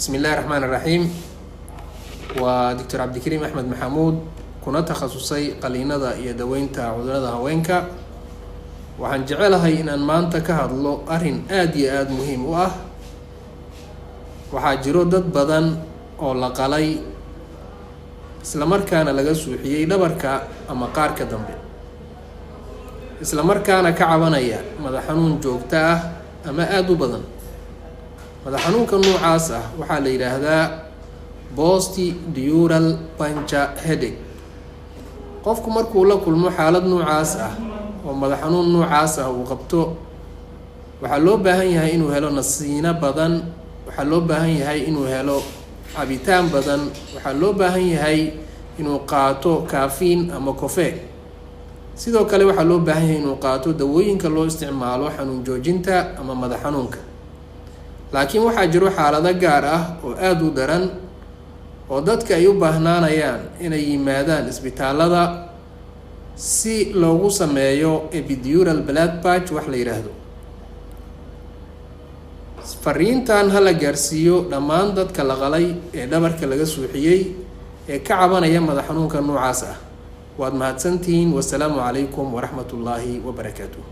Bismi Illahi Raxmaan Iraxiim. Waa Doctor Cabdikariim Axmed Maxamuud, kuna takhasusay qaliinada iyo daweynta cudurada haweenka. Waxaan jecelahay inaan maanta ka hadlo arrin aada iyo aada muhiim u ah. Waxaa jiro dad badan oo la qalay, islamarkaana laga suuxiyey dhabarka ama qaarka dambe, islamarkaana ka cabanaya madax xanuun joogto ah ama aada u badan. Madax xanuunka noocaas ah waxaa la yidhaahdaa post dural puncture headache. Qofku markuu la kulmo xaalad noocaas ah oo madax xanuun noocaas ah uu qabto, waxaa loo baahan yahay inuu helo nasiino badan, waxaa loo baahan yahay inuu helo cabitaan badan, waxaa loo baahan yahay inuu qaato caffeine ama coffee. Sidoo kale waxaa loo baahan yahay inuu qaato dawooyinka loo isticmaalo xanuun joojinta ama madax xanuunka. Laakiin waxaa jiro xaalado gaar ah oo aada u daran oo dadka ay u baahnaanayaan inay yimaadaan isbitaalada si loogu sameeyo epidural blood patch wax la yidhaahdo. Fariintan hala gaarsiiyo dhammaan dadka la qalay ee dhabarka laga suuxiyey ee ka cabanaya madax xanuunka noocaas ah. Waad mahadsantihiin. Wasalaamu calaykum waraxmatullaahi wabarakaatuh.